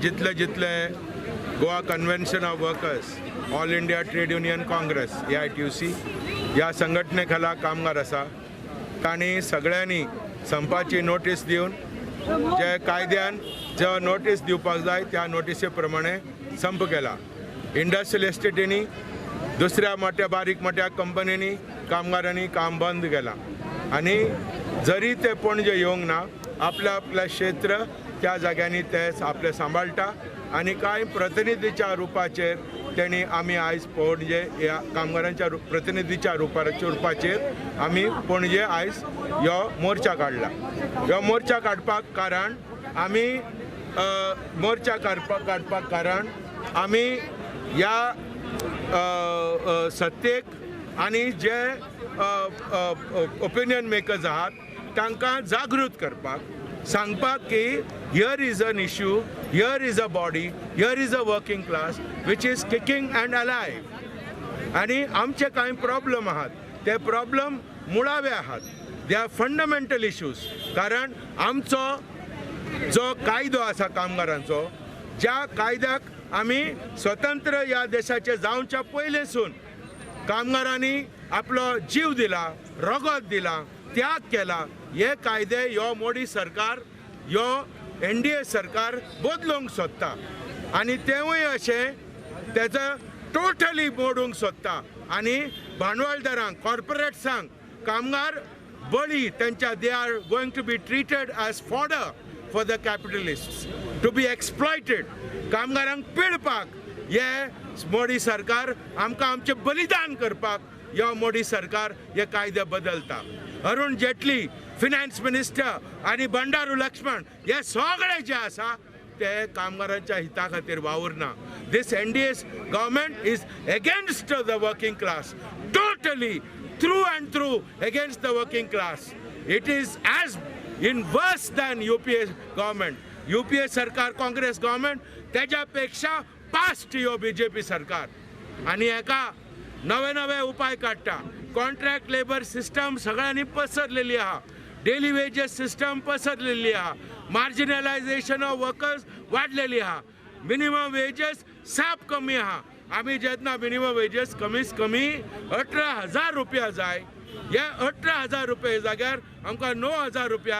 जितले जितले Goa Convention of Workers, All India Trade Union Congress, AITUC ह्या संघटने खाला कामगार आसा, तांणी सगळ्यांनी संपाची नोटीस दिवन जे कायद्यान जो नोटीस दिवपाक जाय त्या नोटीसे प्रमाणे संप केला. इंडस्ट्रियल एस्टेटींनी, दुसऱ्या मोठ्या बारीक मोठ्या कंपनींनी कामगारांनी काम बंद केलां आनी जरी ते पणजे येवंक ना, आपल्या आपल्या क्षेत्र त्या जाग्यांनी ते आपले सांबाळटा आनी कांय प्रतिनिधीच्या रुपाचेर तेणी आमी आयज पणजे ह्या कामगारांच्या प्रतिनिधीच्या रुपाचेर आमी पणजे आयज ह्यो मोर्चा काडला. ह्यो मोर्चा काडपाक कारण आमी मोर्चा काडपाक कारण आमी ह्या सत्तेक आनी जे ओपिनियन मेकर्स आहात तांकां जागृत करपाक, सांगपाक की here is an issue, here is a body, here is a working class which is kicking and alive. आनी आमचे कांय प्रॉब्लम आहात ते प्रॉब्लम मुळावे आहात, they are fundamental issues. कारण आमचो जो कायदो आसा कामगारांचो, ज्या कायद्याक आमी स्वतंत्र ह्या देशाचे जावच्या पयलेसून कामगारांनी आपलो जीव दिला, रगत दिला, त्याग केला, हे कायदे ह्यो मोदी सरकार, ह्यो NDA सरकार बदलूंक सोदता आनी तेवूय अशें तेजो टोटली मोडूंक सोदता आनी भांडवलदारांक, कॉर्पोरेट्सांक कामगार बळी तेंच्या, they are going to be treated as fodder for the capitalist to be exploited. कामगारांक पिळपाक हे मोदी सरकार आमकां आमचें बलिदान करपाक ह्यो मोदी सरकार हे कायदे बदलता. अरुण जेटली फिनान्स मिनिस्टर आनी बंडारू लक्ष्मण हे सगळे जे आसा ते कामगारांच्या हिता खातीर वावुरना. This NDA government is against the working class, totally through and through against the working class. It is as in worse than UPA government. UPA सरकार, काँग्रेस गव्हर्मेंट तेज्या पेक्षा पास्ट ह्यो BJP सरकार आनी हेका नवे नवे उपाय काडटा. कॉन्ट्रॅक्ट लेबर सिस्टम सगळ्यांनी पसरलेली आहा, डेली वेजेस सिस्टम पसरलेली आहा, मार्जिनलायझेशन ऑफ वर्कर्स वाडलेली आहा, मिनिमम वेजेस साप कमी आहा. आमी जेन्ना मिनिमम वेजेस कमीत कमी 18,000 रुपया जाय, हे 18,000 रुपया जाग्यार आमकां 9,000 रुपया.